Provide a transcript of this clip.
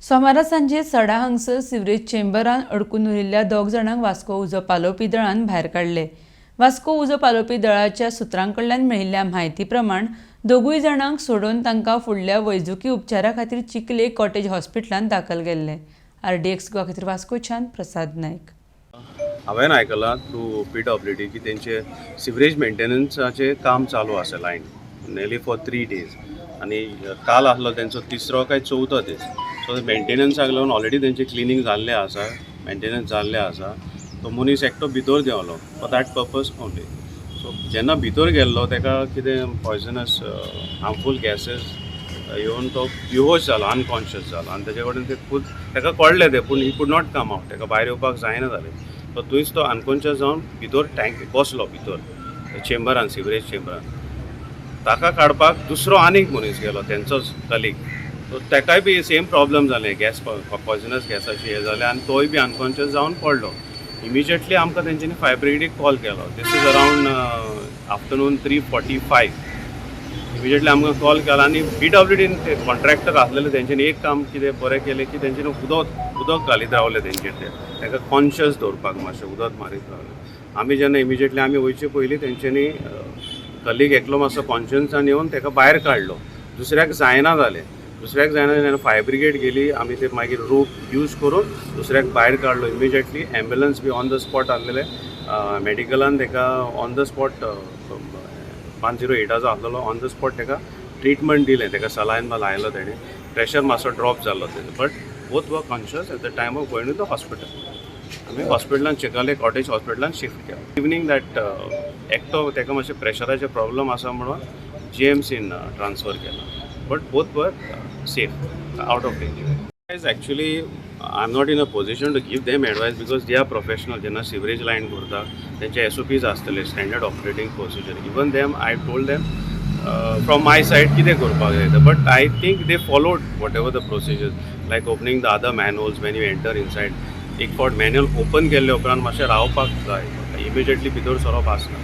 सोमारा सांजे सडा हांगसर सिवरेज चेंबरान अडकून उरिल्ल्या दोग जाणांक वास्को उजो पालोवपी दळान भायर काडले. वास्को उजो पालोवपी दळाच्या सुत्रां कडल्यान मेळिल्ल्या म्हायती प्रमाण, दोगूय जाणांक सोडोवन तांकां फुडल्या वैजकी उपचारा खातीर चिखले कॉटेज हॉस्पिटलांत दाखल केल्ले. आरडीएक्स गोवा खातीर वास्कोच्यान प्रसाद नायक. हांवें आयकलां थ्रू पीडब्ल्यूडी की तेंचे सिवरेज मेंटेनन्साचें काम चालू आसा लायन नेली फॉर 3 डेज आनी काल आसलो तेंचो तिसरो काय चवथो दीस. सो मेंटेनन्साक लागून ऑलरेडी तेंचें क्लिनींग जाल्लें आसा, मेंटेनन्स जाल्लें आसा. तो मनीस एकटो भितर देंवलो for that purpose only. So जेन्ना भितर गेल्लो, तेका कितें पॉयजनस हार्मफूल गॅसीस येवन तो बेहोश जालो, अनकॉन्शियस जालो आनी तेजे कडेन ते खूद तेका कळ्ळें तें, पूण he could not come out. तेका भायर येवपाक जायना जालें. सो थंयच तो अनकॉन्शियस जावन भितर टँक बसलो, भितर चेंबरान, सिवरेज चेंबरान. ताका काडपाक दुसरो आनीक मनीस गेलो, तेंचोच कलीग. सो तेकाय बी सेम प्रॉब्लम जालें, गॅस, पॉयजनस गॅसाची हें जालें आनी तोय बी अनकॉन्शियस जावन पडलो. इमिजिएटली आमकां तेंच्यांनी फायर ब्रिगेडीक कॉल केलो. This is around afternoon 3:45. Immediately आमकां कॉल केलो आनी पीडब्ल्यूडीन ते कॉन्ट्रॅक्टर आसलेले, तेंच्यांनी एक काम कितें बरें केलें की तेंच्यांनी उदक उदक घालीत रावले तेंचेर. ते ताका कॉन्शियस दवरपाक मातशें उदक मारीत रावले. आमी जेन्ना इमिजिएटली आमी वयचे पयलीं तेंच्यांनी कलीग एकलो मातसो कॉन्शियसान येवन ताका भायर काडलो. दुसऱ्याक जायना जालें. दुसऱ्याक जायना जालें, फायर ब्रिगेड गेली. आमी ते मागीर रोप यूज करून दुसऱ्याक भायर काडलो. Immediately ambulance B on the spot आसलेले. मेडिकलान ताका ऑन the spot, 108आचो आसलेलो, ऑन the spot ताका ट्रिटमेंट दिलें. ताका सलायन बी लायलो तेणें. प्रेशर मातसो ड्रॉप जाल्लो तेजो, but both were conscious at the time of going to the hospital. आमी हॉस्पिटलान, चिकाले कॉटेज हॉस्पिटलान शिफ्ट केलो. इवनींग that एकटो, ताका मातशें प्रेशराचे प्रॉब्लम आसा म्हणून जीएमसीन ट्रान्सफर केला, but both were safe, out of danger. Actually, I am not in a position to give them advice because they are professional. जेन्ना सिवरेज लायन करता, तेंचे एसओपीज आसतले, standard operating procedure. Even them, I told them from my side कितें करपाक जाय तें, but I think they followed whatever the procedure, like opening the other manholes when you enter inside. एक फावट manhole open केल्ले उपरांत मातशें रावपाक जाय, इमिजिएटली भितर सरप आसना.